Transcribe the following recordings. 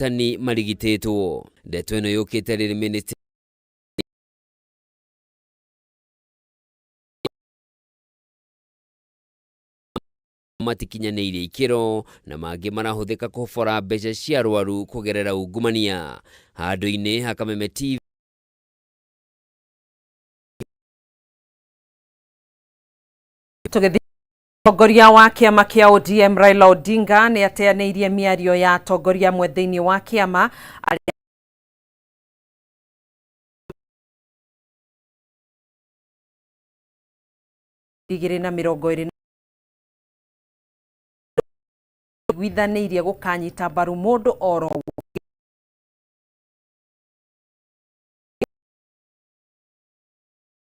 Arigitani marigitĩtwo. Ndeto ĩno yũkĩte rĩrĩ ministry matikinyanĩirie ikĩro na mangĩ marahũthĩka kũbora mbeca cia arwaru kũgerera ungumania. Handũ-inĩ ha Kameme TV Tũgĩthiĩ Mũtongoria wa kĩama kĩa ODM Raila Odinga nĩ ateanĩirie mĩario ya atongoria amwe thĩinĩ wa kĩama arĩa 2020 iguithanĩirie gũkanyita mbaru mũndũ oro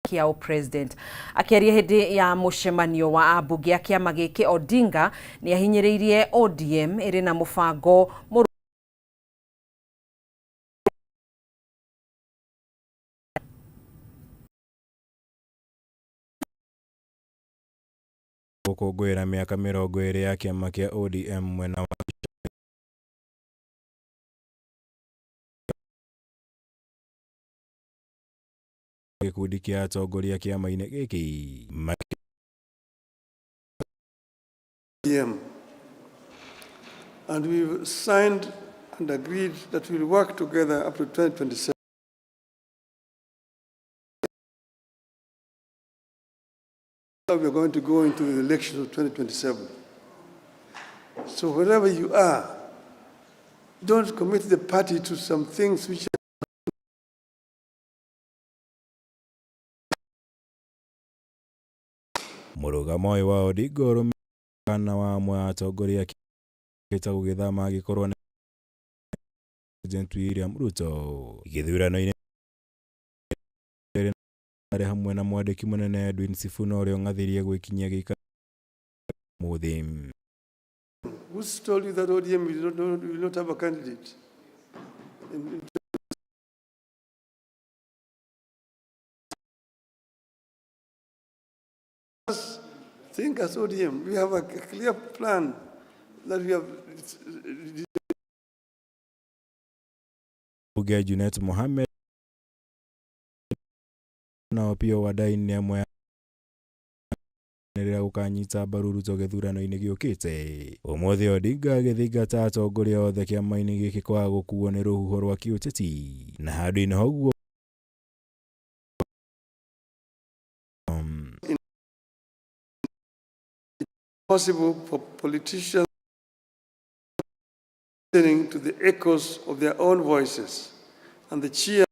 kĩa ũpresident. Akĩaria hĩndĩ ya mũcemanio wa ambunge a kĩama gĩkĩ, Odinga nĩ ahinyĩrĩirie ODM ĩrĩ na mũbango mũrũ Gũkũngũĩra mĩaka 20 ya kĩama kĩa ODM mwena wa gĩkundi kĩa atongoria kĩama-inĩ gĩkĩ. ODM. And we've signed and agreed that we'll work together up to 2027. We're going to go into the elections of 2027. So wherever you are, don't commit the party to some things which Mũrũgamo ũyũ wa Odinga ũrũmĩrĩire wa amwe a atongoria kĩta gũgĩthama angĩkorwo nĩ President William Ruto gĩthurano-inĩ arĩ hamwe na mwandĩki mũnene Edwin Sifuna ũrĩa ũng'athĩirie gwĩkinyia gĩikaro ũmũthĩ. Who told you that ODM will not have a candidate? In us think as ODM, we have a clear plan that we have. Bunge Junet Mohamed na Opiyo Wandayi nĩ amwe rĩrĩa gũkanyita mbaru Ruto gĩthurano-inĩ gĩũkĩte. Ũmũthĩ Odinga agĩthingata atongoria othe kĩama-inĩ gĩkĩ kwaga gũkuo nĩ rũhuho rwa kĩũteti na handũ-inĩ ha ũguo possible for politicians listening to the echoes of their own voices and the cheer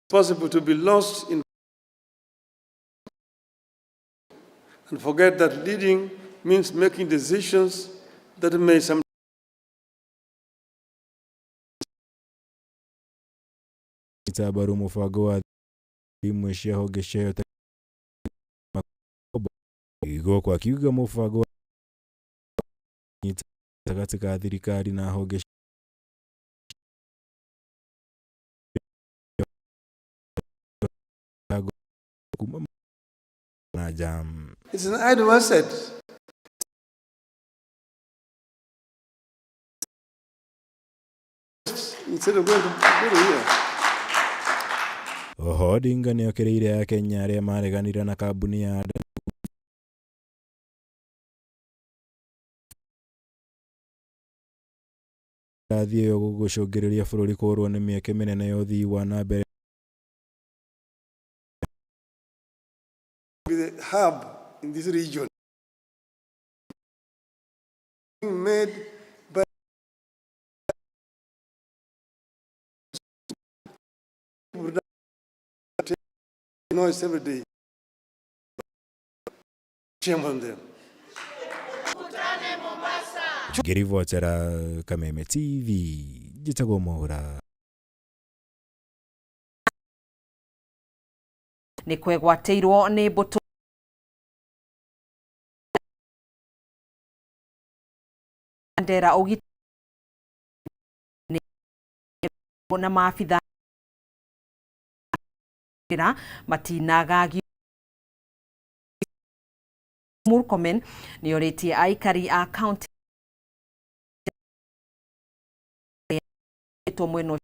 possible to be lost in and forget that leading means making decisions that may sometimes nyita mbaru mũbango wa imwe cia honge ciayo ta gũkũ akiuga mũbango wa gatagatĩ ka thirikari na honge kuma na nja. It's an idle asset. Instead of going to go to here. Oho Odinga nĩokĩrĩire Akenya arĩa mareganire na kambuni ya Adani Irathi ĩyo gũgũcũngĩrĩria bũrũri kũũrwo nĩ mĩeke mĩnene ya ũthii wa na mbere. Be the hub in this region. Made by noise every day. Shame on them. Ngĩribotera Kameme TV njĩtagwo Mwaũra. Nĩ kwegwatĩirwo nĩ mbũtũ Mandera ũgitĩri. Na maabitha matinagagio. Murkomen nĩ orĩtie aikari a kaunti mwena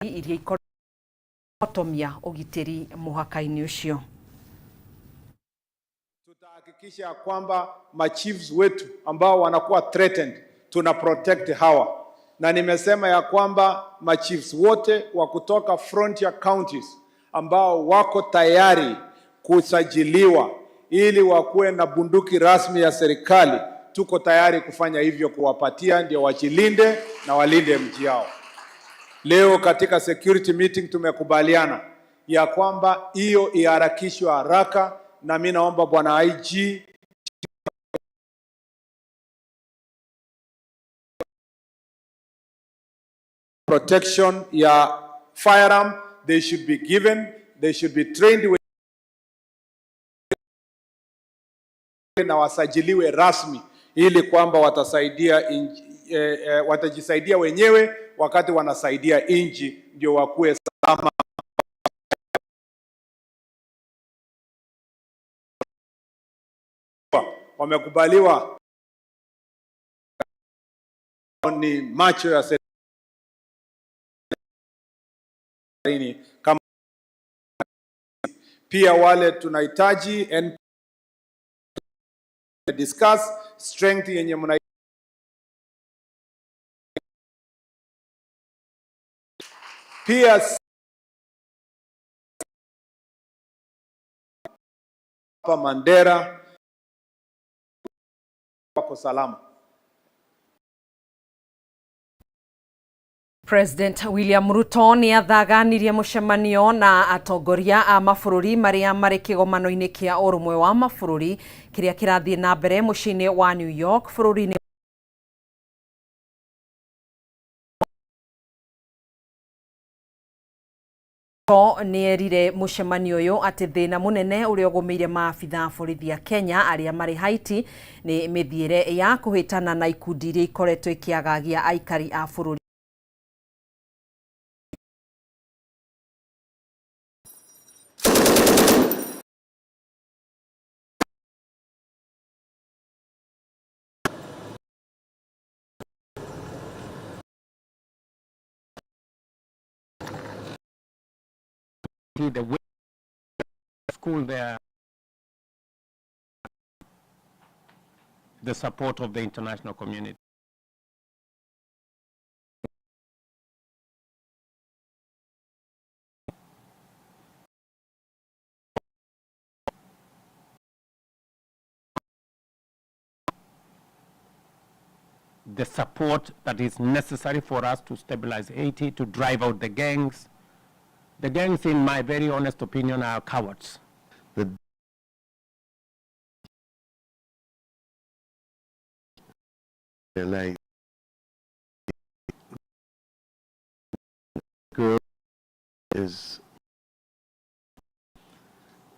iria ikotomia ũgitĩri mũhaka-inĩ ũcio. Tutahakikisha kwamba machiefs wetu ambao wanakuwa threatened tuna protect hawa, na nimesema ya kwamba machiefs wote wa kutoka frontier counties ambao wako tayari kusajiliwa ili wakuwe na bunduki rasmi ya serikali, tuko tayari kufanya hivyo, kuwapatia ndio wajilinde na walinde mji yao. Leo katika security meeting tumekubaliana ya kwamba hiyo iharakishwe haraka, na mimi naomba bwana IG protection ya firearm, they should be given, they should be trained with na wasajiliwe rasmi ili kwamba watasaidia inji, watajisaidia wenyewe wakati wanasaidia inji ndio wakuwe salama. Wamekubaliwa ni macho ya serikali kama pia wale tunahitaji and discuss strength yenye mna pia hapa Mandera wako salama. President William Ruto nĩ athaganirie mũcemanio na atongoria a mabũrũri marĩa marĩ kĩgomano-inĩ kĩa ũrũmwe wa mabũrũri kĩrĩa kĩrathiĩ na mbere mũciĩ-inĩ wa New York bũrũri-inĩ. Ruto nĩ erire mũcemanio ũyũ atĩ thĩna mũnene ũrĩa ũgũmĩire maabitha a borithi a Kenya arĩa marĩ Haiti nĩ mĩthiĩre ya kũhĩtana na ikundi iria ikoretwo ikĩagagia aikari a bũrũri. The way school there, the support of the international community. The support that is necessary for us to stabilize Haiti, to drive out the gangs. The gangs, in my very honest opinion, are cowards. Like girl is,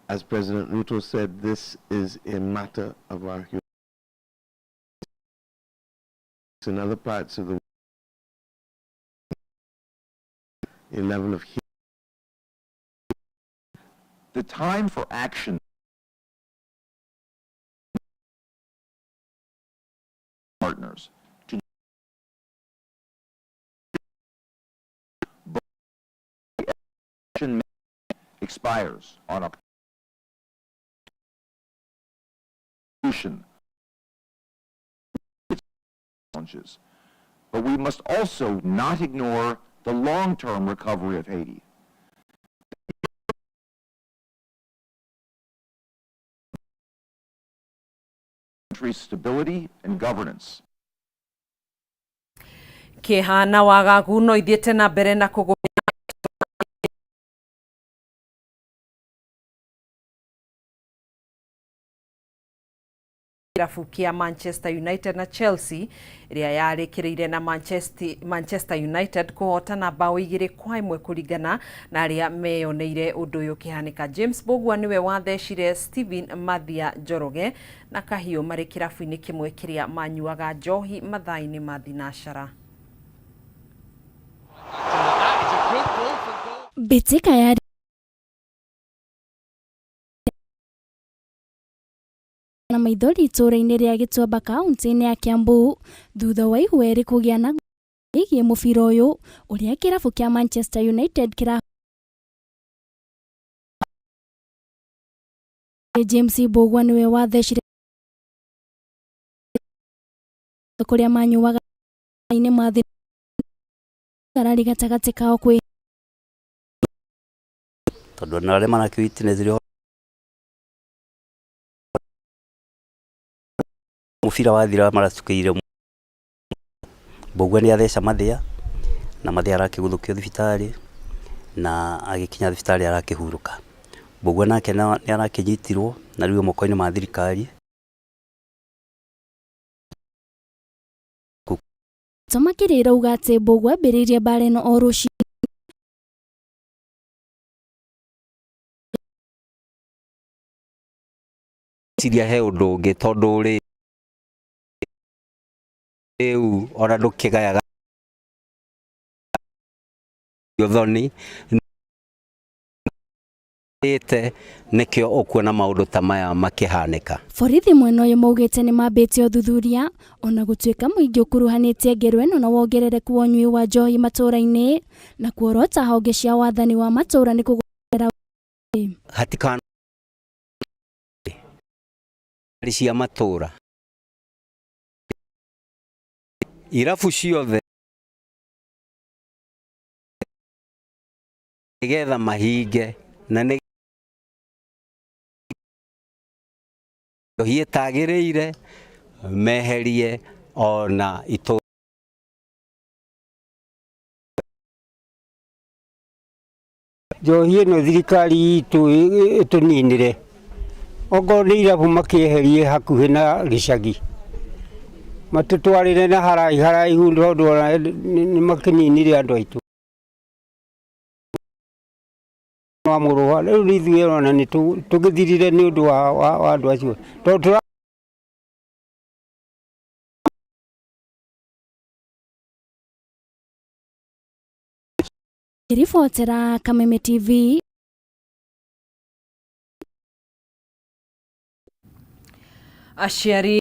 as President Ruto said, this is a matter of our human in other parts of the world, a level of The time for action partners to expires on October. Challenges, but we must also not ignore the long-term recovery of Haiti. Country's stability and governance. Kĩeha na wagagu no ithiĩte na mbere na kũgũmĩra kĩrabu kĩa Manchester United na Chelsea ĩrĩa yarĩkĩrĩire na Manchester United kũhotana bao 2-1 kũringana na arĩa meyoneire ũndũ ũyũ ũkĩhanĩka. James Mbũgua nĩwe wathecire Steven Mathia Njoroge na Kahiũ marĩ kĩrabu-inĩ kĩmwe kĩrĩa manyuaga njohi mathaa-inĩ ma thinacara. Mbĩtĩka ya na maithori itũũra-inĩ rĩa Gĩtuamba kaunti-inĩ ya Kiambu thutha wa Ihwerĩ kũgĩa na ĩgiĩ mũbira ũyũ ũrĩa kĩrabu kĩa Manchester United kĩra James Mbũgua nĩwe wathecire kũrĩa manyuaga inĩ ma thĩ ngarari gatagatĩ kao kwĩ tondũ ona arĩa marakĩwitness mũbira wathira maracukĩire Mbũgua nĩ atheca Mathĩa na Mathĩa arakĩguthũkio thibitarĩ na agĩkinya thibitarĩ arakĩhurũka. Mbũgua nake nĩ arakĩnyitirwo na rĩu e moko-inĩ ma thirikari. Makĩria irauga atĩ Mbũgua ambĩrĩirie mbara ĩno o rũcinĩ Ciria he ũndũ ũngĩ tondũ rĩu ona ndũkĩgayaga ũthoni ĩte nĩkĩo ũkuona maũndũ ta maya makĩhanĩka. Borithi mwena ũyũ maugĩte nĩ mambĩtie ũthuthuria ona gũtuĩka mũingĩ ũkuruhanĩtie ngero ĩno na wongerereku wa ũnyui wa njohi matũũra-inĩ na kuorota honge cia wathani wa matũũra nĩ kũgũrera hatikana cia matũũra irabu ciothe nĩgetha mahinge na nĩ njohi ĩtagĩrĩire meherie ona itũũra. Njohi ĩno thirikari itũ ĩtũninĩre okorwo nĩ irabu makĩeherie hakuhĩ na gĩcagi matũtwarĩre na haraihu haraihu tondũ ona nĩ makĩninire andũ aitũ wa mũrũa rĩu ithuĩ ona nĩ tũgĩthirire nĩ ũndũ wa andũ acio tondũ Ribotera Kameme TV. Aciari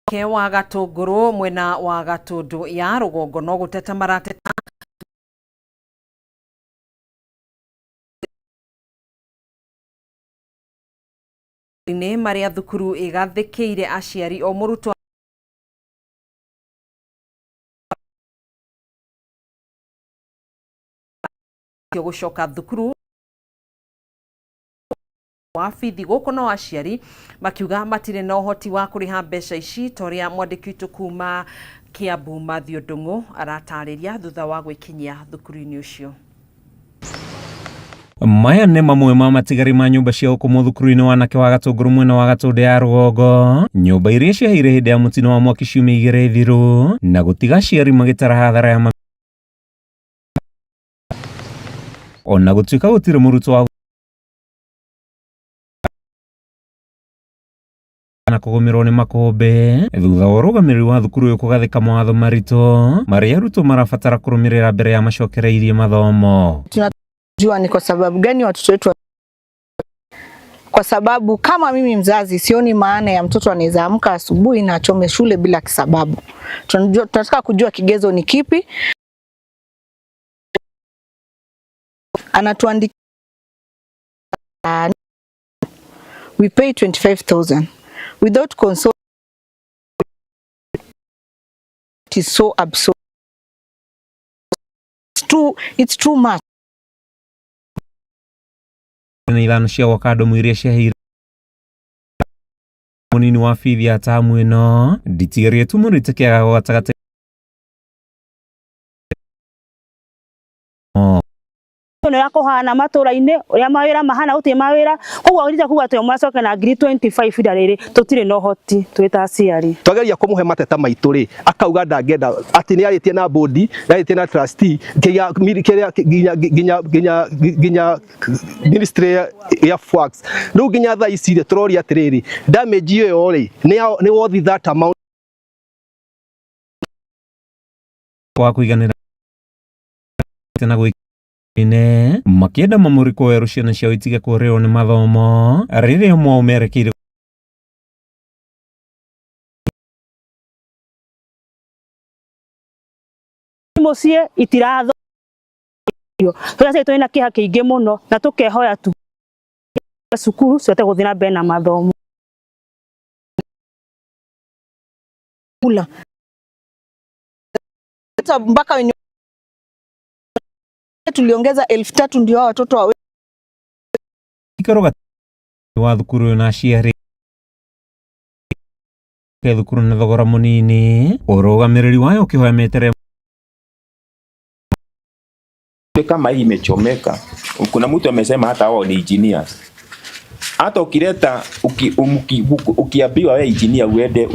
ke wa Gatũngũrũ mwena wa Gatũndũ ya rũgongo no gũteta marateta nĩ marĩa thukuru ĩgathĩkĩire aciari o mũrutwo gũcoka thukuru wa bithi gũkũ no aciari makiuga matirĩ na ũhoti wa kũrĩha mbeca ici ta ũrĩa mwandĩki witũ kuma Kiambu Mathew Ndung'u aratarĩria thutha wa gwĩkinyia thukuru-inĩ ũcio. Maya nĩ mamwe ma matigari ma nyũmba cia gũkomwo thukuru-inĩ wa anake wa Gatũngũrũ mwena wa Gatũndũ ya rũgongo, nyũmba iria ciaheire hĩndĩ ya mũtino wa mwaki ciumia igĩrĩ thiru na gũtiga aciari magĩtara hathara ya ona gũtuĩka gũtirĩ mũrutwo wa na kũgũmĩrwo nĩ makũmbĩ thutha wa ũrũgamĩrĩri wa thukuru ũyũ kũgathĩka mawatho maritũ marĩa arutwo marabatara kũrũmĩrĩra mbere ya macokereirie mathomo. Tunajua ni kwa sababu gani watoto wetu, kwa sababu kama mimi mzazi sioni maana ya mtoto anaweza amka asubuhi na achome shule bila kisababu. Tunajua, tunataka kujua kigezo ni kipi. Anatuandikia we pay 25,000 without consult. It is so absurd. It's too much. Na ithano cia gwaka ndomu iria ciaheire mũnini wa bithi ya tamu ĩno nditigarie tumũrĩte kĩagago gatagatĩ ũrĩa kũhana matũra-inĩ ũrĩa mawĩra mahana gũtirĩ mawĩra koguo rita kuga atĩ macoke na ngiri 25 ihinda rĩrĩ tũtirĩ na ũhoti twĩ ta aciari. Twageria kũmũhe mateta maitũ rĩ akauga ndangĩenda atĩ nĩ arĩtie na board nĩ arĩtie na trustee nginya nginya nginya nginya ministry ya works rĩu nginya thaa ici rĩ tũroria atĩrĩrĩ damage ĩyo rĩ nĩ worth that amount. Wa kũiganĩra na gwĩkine makĩenda mamũrĩkwo werũ ciana ciao itige kũrĩrwo nĩ mathomo rĩrĩa mwao merekeire. Mũciĩ itiratho tũrĩa twĩna kĩeha kĩingĩ mũno na tũkehoya tu cukuru cihote gũthiĩ na mbere na mathomo. Kula hata mpaka wenye tuliongeza 3,000 ndio hao watoto wawe Gĩikaro wa thukuru ũyũ na aciari thukuru na thogora mũnini ũrũgamĩrĩri wayo ũkĩhoya meterere. Kama hii imechomeka, kuna mtu amesema hata wao ni engineers. Hata ukileta ukiambiwa wewe engineer uende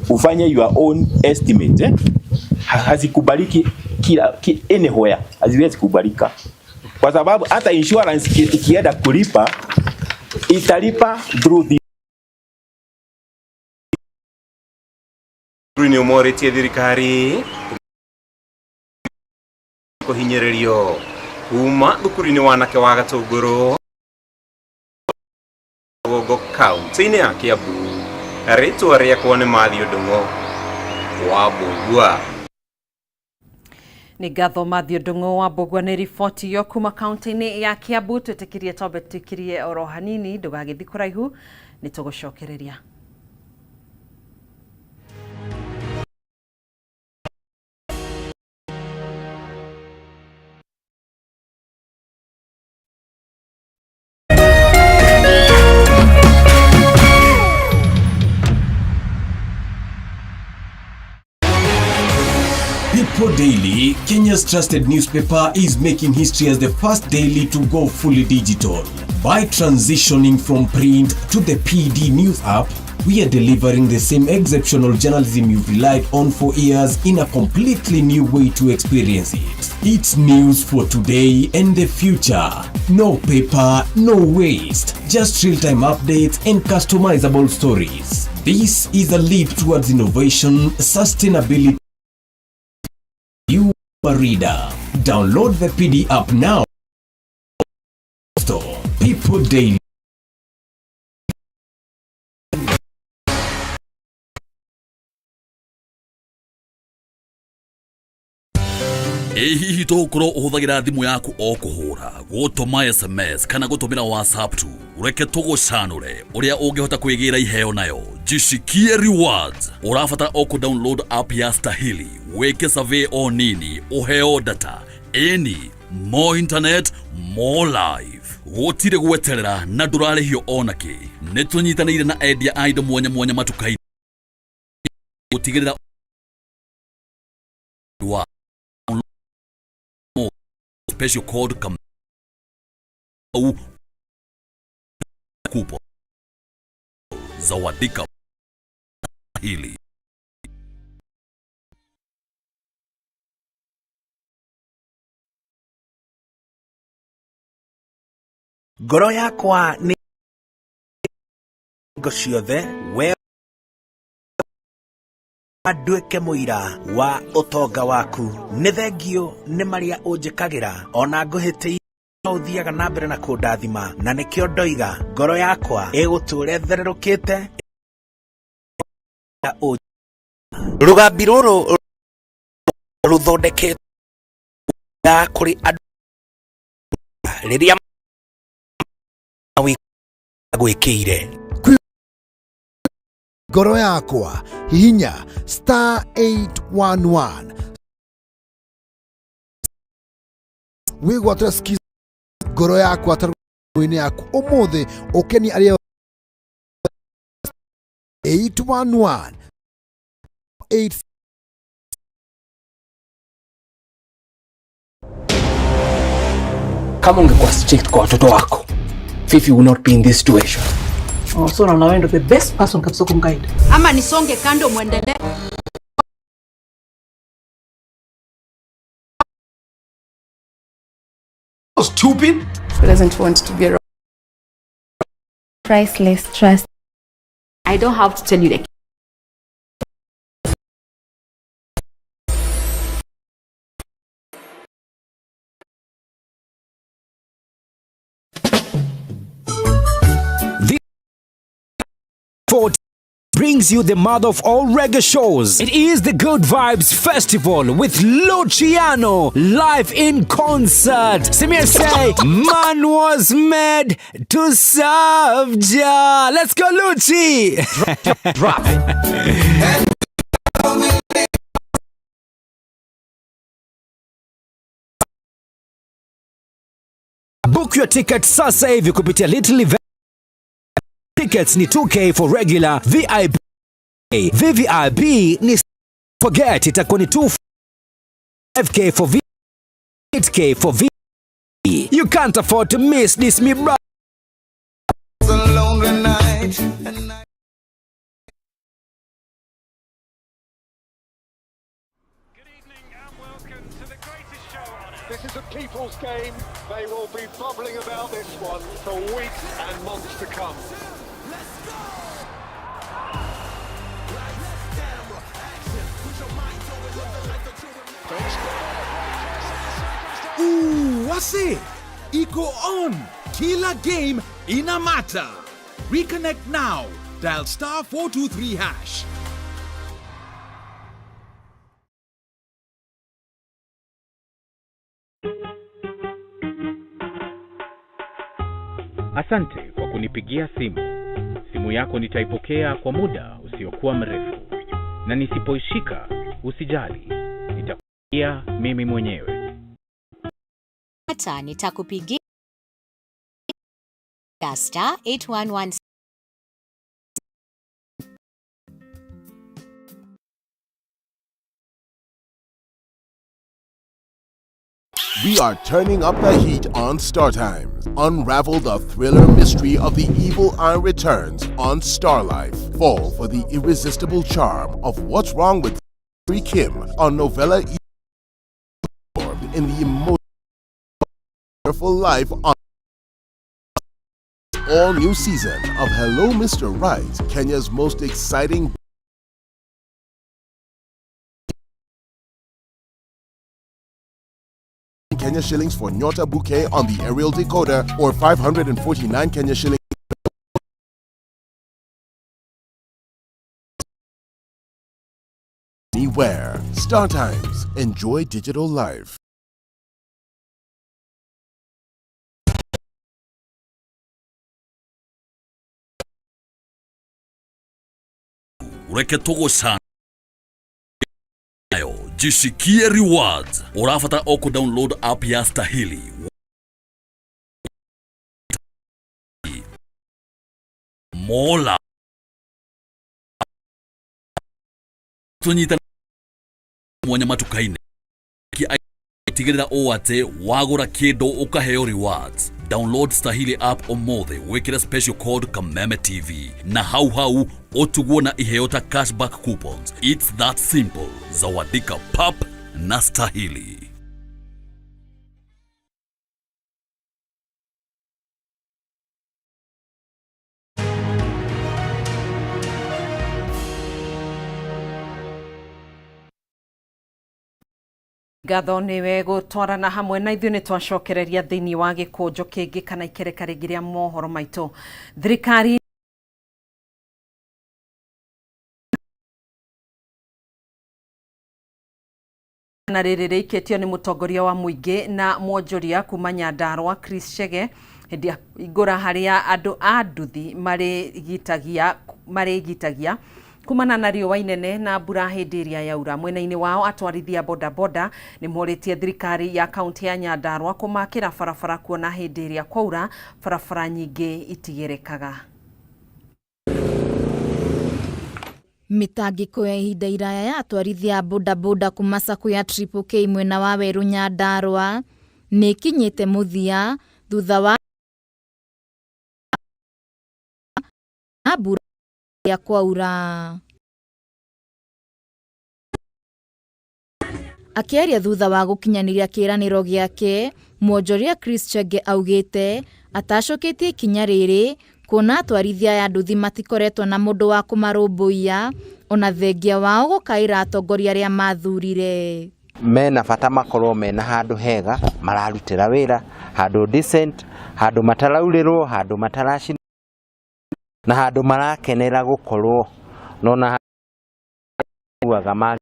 ufanye your own estimate, eh? Hazikubaliki kila anywhere, haziwezi kubalika kwa sababu hata insurance ikienda kulipa italipa through the Nĩ ũmorĩtie thirikari kũhinyĩrĩrio kuma thukuru-inĩ wanake wa Gatũngũrũ Gongo kaunti-inĩ ya Kiambu. Rĩtwa rĩakwa nĩ Matthew Ndung'u wa Mbũgua. Nĩ ngatho Matthew Ndung'u wa Mbũgua nĩ riboti iyo kuma kaunti-inĩ ya Kiambu. Twĩtĩkĩrie twambe tũikirie oro hanini, ndũgagĩthiĩ kũraihu, nĩ tũgũcokereria. People Daily, Kenya's trusted newspaper, is making history as the first daily to go fully digital. By transitioning from print to the PD News app, we are delivering the same exceptional journalism you've relied on for years in a completely new way to experience it. It's news for today and the future. No paper, no waste, just real-time updates and customizable stories. This is a leap towards innovation, sustainability. You a reader. Download the PD app now. Store. People Daily. Ĩ hihi tũgũkorwo ũhũthagĩra thimũ yaku o kũhũra, gũtũma SMS kana gũtũmĩra WhatsApp tu? Reke tũgũcanũre ũrĩa ũngĩhota kwĩgĩra iheo nayo. Jishikie rewards. Ũrabatara o kũ download app ya Stahili, wĩke survey o nini, ũheo data. Ĩni, more internet, more life. Gũtirĩ gweterera na ndũrarĩhio ona kĩ. Nĩ tũnyitanĩire na endia a indo mwanya mwanya matuka-inĩ gũtigĩrĩra wa special code kam au kupo zawadika hili. Ngoro yakwa nĩ ngo ciothe we nduĩke mũira wa ũtonga waku. Nĩ thengio nĩ marĩa ũnjĩkagĩra ona ngũhĩtĩirie no ũthiaga na mbere na kũndathima, na nĩkĩo ndoiga ngoro yakwa ĩgũtũũra ĩthererũkĩte. Rũgambi rũrũ rũthondeketwo kũrĩ andũ rĩrĩa gwĩkĩire. Ngoro yakwa, hihinya star 811 wĩgwatĩre skiza ngoro yakwa tarũinĩ yaku ũmũthĩ ũkenie arĩa 811 8. Kama ungekuwa strict kwa watoto wako, Fifi will not be in this situation. Oh, so unaona wewe ndo the best person kabisa kumguide. Ama nisonge kando muendelee. Stupid. Who doesn't want to be around? Priceless trust. I don't have to tell you the 14 brings you the mother of all reggae shows. It is the Good Vibes Festival with Luciano live in concert. Simir say, man was made to serve Jah. Let's go, Lucci. Drop it. Book your ticket sasa hivi kupitia Little Event. Tickets ni 2K for regular, VIP, VVIP ni forget itakuwa ni 2 5K for V 8K for V. You can't afford to miss this, me bro. This is a people's game. They will be bubbling about this one for weeks and months to come. Ooh, wase iko on kila game ina matter. Reconnect now, dial star 423 hash. Asante kwa kunipigia simu. Simu yako nitaipokea kwa muda usiokuwa mrefu, na nisipoishika usijali, nitakupigia mimi mwenyewe. Hata nitakupigia star 811. We are turning up the heat on Star Times. Unravel the thriller mystery of the Evil Eye Returns on Star Life. Fall for the irresistible charm of What's Wrong with Free Kim on Novella E. In the emotional life on all new season of Hello Mr. Right, Kenya's most exciting Kenya shillings for Nyota Bouquet on the aerial decoder or 549 Kenya shillings anywhere. Star Times. Enjoy digital life. Reke tũgũcanayo jishikie rewards ũrabatara o kũ-download app ya Stahili Mola tũnyita mwanya matuka-inĩ tigĩrĩra ũũ atĩ wagũra kĩndũ ũkaheo rewards. Download Stahili app ũmũthĩ wĩkĩre special code Kameme TV na hau hau ũtugwo na iheo ta cashback coupons. It's that simple. Zawadika pap na Stahili. Ngatho nĩwe gũtwarana hamwe na ithuĩ nĩ twacokereria thĩinĩ wa gĩkũnjo kĩngĩ kana ikereka rĩngĩ rĩa mohoro maitũ. Thirikari na rĩrĩ rĩikĩtio nĩ mũtongoria wa mũingĩ na mwonjoria kuma Nyandarua Chris Chege hĩndĩ ya kũhingũra harĩa andũ a nduthi marĩgitagia kumana na riũa inene na mbura hĩndĩ ĩrĩa yaura. Mwena-inĩ wao atwarithia bodaboda nĩ morĩtie thirikari ya kaunti ya Nyandarua kũmakĩra barabara kuona hĩndĩ ĩrĩa kwaura barabara nyingĩ itigerekaga. Mĩtangĩko ya ihinda iraya ya atwarithia a bodaboda kuma sacco ya Triple K mwena wa Weru Nyandarua nĩ ĩkinyĩte mũthia thutha wa mbura ya kwaura. Akĩaria thutha wa gũkinyanĩria kĩĩranĩro gĩake, mwonjoria Chris Chege augĩte atacũkĩtie ikinya rĩrĩ kuona atwarithia aya nduthi matikoretwo na mũndũ wa kũmarũmbũiya ona thengia wao gũkaĩra atongoria arĩa mathurire. Mena bata makorwo mena handũ hega mararutĩra wĩra, handũ decent, handũ mataraurĩrwo, handũ mataracina. Na handũ marakenera gũkorwo nona uaga ma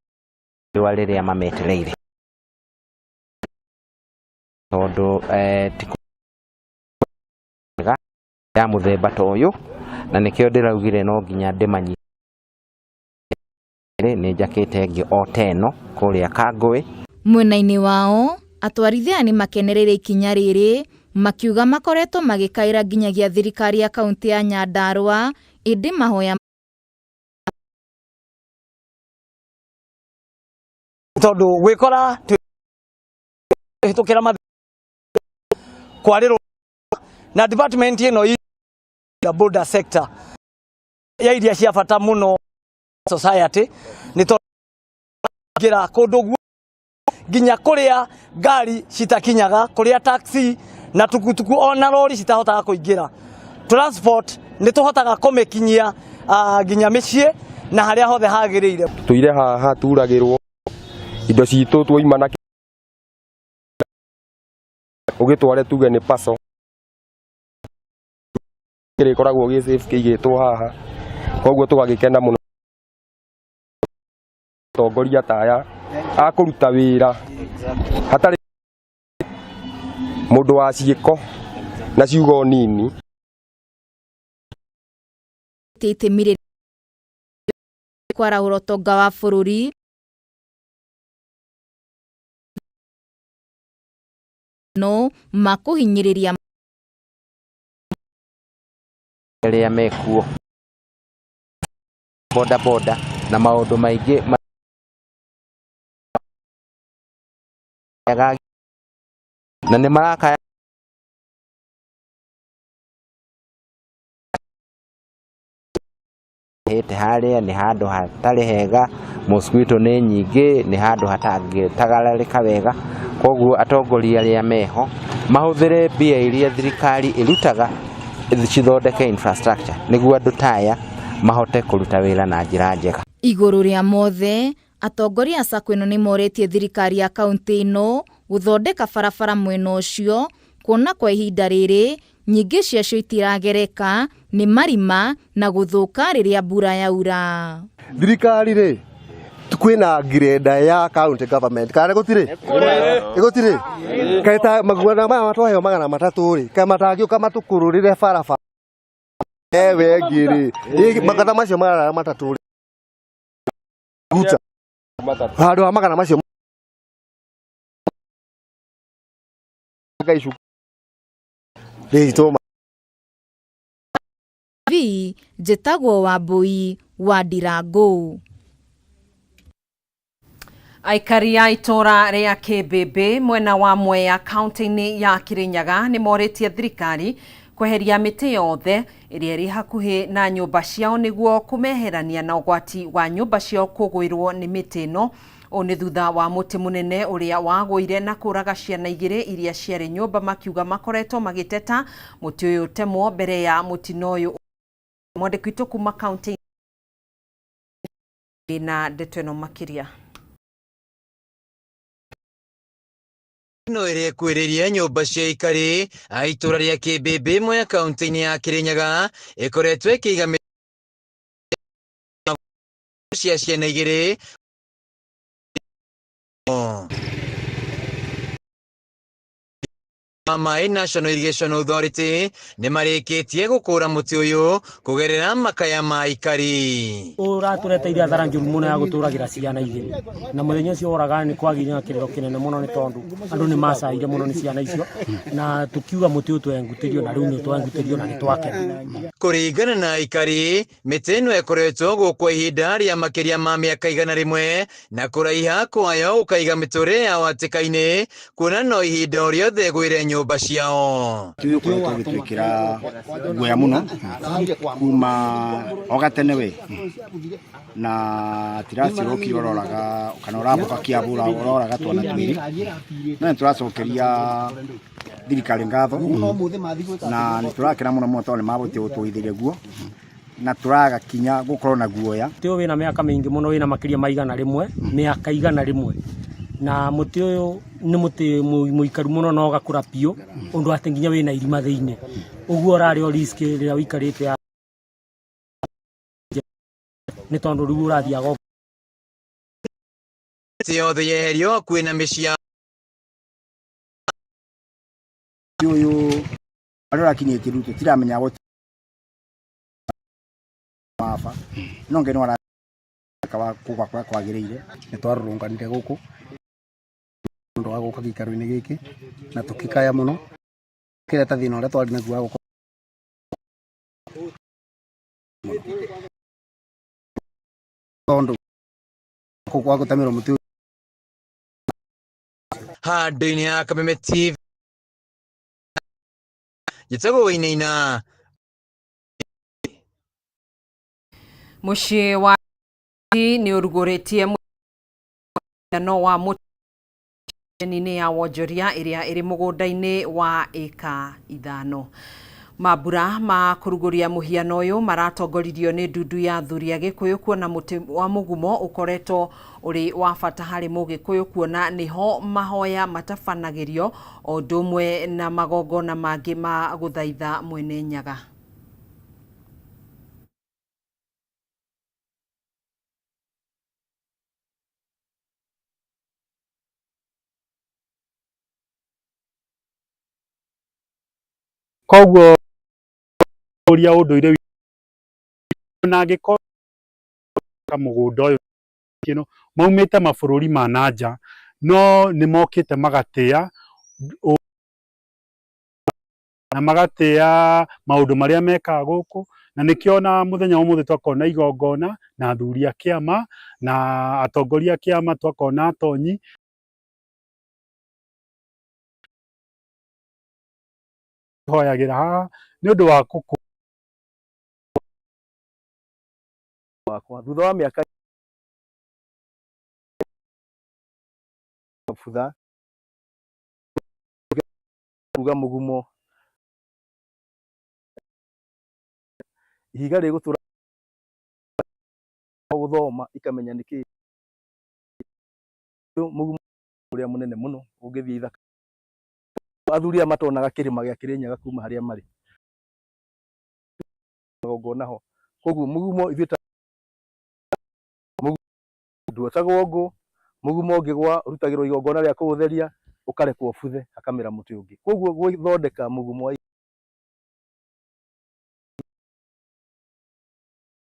rĩrĩa mametereire tondũ ti ya mũthemba ta ũyũ, na nĩkĩo ndĩraugire no nginya ndĩmanyite. Nĩ njakĩte ĩngĩ o ta ĩno kũrĩa Kangũĩ. Mwena-inĩ wao, atwarithia aya nĩmakenereire ikinya rĩrĩ makiuga makoretwo magĩkaĩra nginyagia thirikari ya kaunti ya Nyandarua ĩndĩ mahoya Tondũ gwĩkora twĩhĩtũkĩra kwarĩrwo na department ĩno ya border sector ya iria cia bata mũno society, nĩ tondũ kũndũ nginya kũrĩa ngari citakinyaga, kũrĩa taxi na tukutuku ona rori citahotaga kũingĩra. Transport nĩ tũhotaga kũmĩkinyia nginya mĩciĩ na harĩa hothe hagĩrĩire. Tũire haha turagĩrwo indo citũ, tuoima na ũgĩtware tuge nĩ paso kĩrĩkoragwo gĩ safe kĩigĩtwo haha, koguo tũgagĩkena mũno tongoria ta aya a kũruta wĩra hatarĩ mũndũ wa ciĩko na ciugo nini. Itemi rĩrĩ kwarahũra ũtonga wa bũrũri no makũhinyĩrĩria arĩa mekuo boda boda na maũndũ maingĩ na nĩ marakaya. Hĩte harĩa nĩ handũ hatarĩ hega, mosquito nĩ nyingĩ, nĩ handũ hatangĩtagararĩka wega, koguo atongoria arĩa meho mahũthĩre mbia iria thirikari ĩrutaga cithondeke infrastructure nĩguo andũ ta aya mahote kũruta wĩra na njĩra njega. Igũrũ rĩa mothe, atongoria a sacco ĩno nĩ morĩtie thirikari ya kaunti ĩno gũthondeka barabara mwena ũcio, kuona kwa ihinda rĩrĩ nyingĩ ciacio itiragereka nĩ marima na gũthũka rĩrĩa mbura yaura. Thirikari rĩ, kwĩna ngirenda ya county government kana gũtirĩ? Gũtirĩ. Kaĩ ta maguana maya matwaheo 300 rĩ, kaĩ matangĩũka matũkũrũrĩre barabara ewe ĩngĩ rĩ, magana macio 300 rĩ, guta handũ ha magana macio ngaicu rĩ tũma. V njĩtagwo Wambui wa Ndirangu. Aikari a itũra rĩa Kĩmbĩmbĩ mwena wa Mwea kaunti-inĩ ya Kirinyaga nĩ morĩtie thirikari kweheria mĩtĩ yothe ĩrĩa ĩrĩ hakuhĩ na nyũmba ciao nĩguo kũmeherania na ũgwati wa nyũmba ciao kũgwĩrwo nĩ mĩtĩ ĩno. Ũũ nĩ thutha wa mũtĩ mũnene ũrĩa wagũire na kũraga ciana igĩrĩ iria ciarĩ nyũmba, makiuga makoretwo magĩteta mũtĩ ũyũ ũtemwo mbere ya mũtino ũyũ. Mwandĩki witũ kuma kaunti na ndeto ĩno makĩria. Ĩno ĩrĩa ĩkuhĩrĩirie nyũmba cia aikari a itũra rĩa Kĩmbĩmbĩ Mwea kaunti-inĩ ya Kirinyaga ĩkoretwo ĩkĩiga mĩtĩ cia ciana igĩrĩ wa maĩ National Irrigation Authority nĩ marĩkĩtie gũkũra mũtĩ ũyũ kũgerera makaya ma aikari. Ũratũreteire athara njũru mũno ya gũtũragĩra ciana igĩrĩ, na mũthenya ũcio woraga nĩ kwagĩire na kĩrĩro kĩnene mũno, nĩ tondũ andũ nĩ macaire mũno nĩ ciana icio, na tũkiuga mũtĩ ũyũ twengutĩrio, na rĩu nĩ twengutĩrio na nĩ twakena. Kũringana na aikari, mĩtĩ ĩno ĩkoretwo gũkũ ihinda rĩa makĩria ma mĩaka 100, na kũraiha kwayo gũkaiga mĩtũrĩre yao hatĩka-inĩ, kuona no ihinda o rĩothe ĩgwĩre nyũmba ciao. Mũtĩ ũyũ ũkoretwo ũgĩtwĩkĩra guoya mũno kuma o gatene we, na tirasi ũrokire ũroraga kana ũrambuka Kiambu ũroraga twana twĩrĩ, no nĩ tũracokeria thirikari ngatho na nĩ tũrakena mũno mũno tondũ nĩ mabũtie gũtũithĩria guo na tũragakinya gũkorwo na guoya. Mũtĩ ũyũ wĩna mĩaka mĩingĩ mũno, wĩna makĩria ma 100, mĩaka 100, na mũtĩ ũyũ nĩ mũtĩ mũikaru mũno na ũgakũra biũ ũndũ atĩ nginya wĩna irima thĩinĩ, ũguo ũrarĩ o risk rĩrĩa ũikarĩte. Nĩ tondũ rĩu ũrathiaga Mĩtĩ yothe yeherio hakuhĩ na mĩciĩ yao. Ũyũ arĩa ũrakinyĩtie rĩu tũtiramenya baba no ngai no araka wa kuga kũrĩa kwagĩrĩire. Nĩ twarũrũnganire gũkũ ũndũ wa gũka gĩikaro-inĩ gĩkĩ na tũkĩkaya mũno kĩreta thĩna ũrĩa twarĩ naguo wa gũkorwo tondũ gwa gũtemerwo mũtĩ. Handũ-inĩ ya Kameme TV, njĩtagwo Wainaina. Mũciĩ wa nĩ ũrugũrĩtie mũhiano wa mũtĩ ya wonjoria ĩrĩa ĩrĩ mũgũnda-inĩ wa ĩka 5. Mambura ma kũrugũria mũhiano ũyũ maratongoririo nĩ ndundu ya athuri a Gĩkũyũ kuona mũtĩ wa mũgumo ũkoretwo ũrĩ wa bata harĩ mũgĩkũyũ kuona nĩho mahoya matabanagĩrio o ũndũ ũmwe na magongona mangĩ ma gũthaitha Mwene Nyaga. Koguo ũria ũndũire witũ na angĩkorwo mũgũnda ũyũ ĩno maumĩte mabũrũri ma na nja no nĩ mokĩte magatĩa na magatĩa maũndũ marĩa mekaga gũkũ, na nĩkĩo na mũthenya wa ũmũthĩ twakorwo na igongona na athuri a kĩama na atongoria a kĩama, twakorwo na atonyi. Hoyagĩra haha nĩ ũndũ wa kũkũ wakwa thutha wa mĩaka butha kuga mũgumo ihiga rĩgũtũra gũthoma ikamenya nĩkĩ mũgumo ũrĩa mũnene mũno ũngĩthiĩ ithaka. Athuri aya matonaga kĩrĩma gĩa Kĩrĩnyaga kuma harĩa marĩ magongona ho. Koguo mũgumo ithuĩ ta nduotagwo ngũ, mũgumo ũngĩgwa ũrutagĩrwo igongona rĩa kũũtheria, ũkarekwo ũbuthe hakamera mũtĩ ũngĩ. Koguo gwĩthondeka mũgumo wa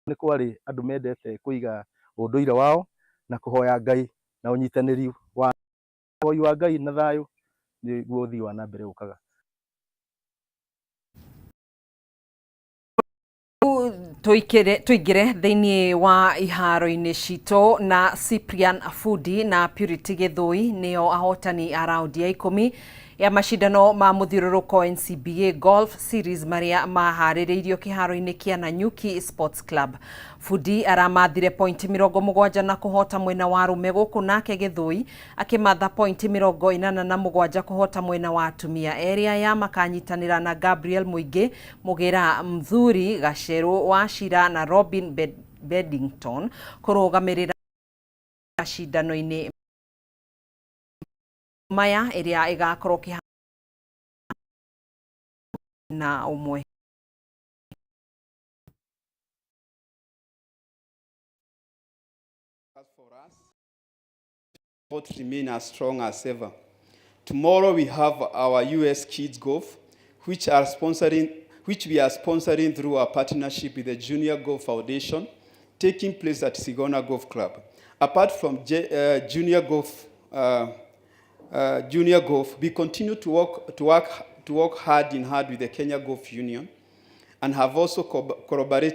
nĩ kwarĩ andũ mendete kũiga ũndũire wao na kũhoya Ngai na ũnyitanĩri wa ũhoi wa Ngai na thayũ nĩguo ũthii wa na mbere ũkaga. Tũingĩre thĩinĩ wa iharo-inĩ citũ na Cyprian Fundi na Purity Gĩthũi nĩo ahotani a raundi ya 10 ya macindano ma mũthiũrũrũko NCBA Golf Series marĩa maharĩrĩirio kĩharo-inĩ kĩa Nanyuki Sports Club. Fundi aramathire pointi 70 na kũhota mwena wa arũme gũkũ nake Gĩthũi akĩmatha pointi 87 kũhota mwena wa atumia. Erĩ aya makanyitanĩra na Gabriel Mũingĩ, Mũgĩra Mthuri, Gacerũ wa Cira na Robin Beddington kũrũgamĩrĩra macindano-inĩ maya ĩrĩa ĩgakorwo kĩharo na ũmwe. Both remain as strong as ever. Tomorrow we have our US Kids Golf, which we are sponsoring through our partnership with the Junior Golf Foundation, taking place at Sigona Golf Club. Apart from Junior Golf, we continue to work hard in hard with the Kenya Golf Union, and have also collaborated.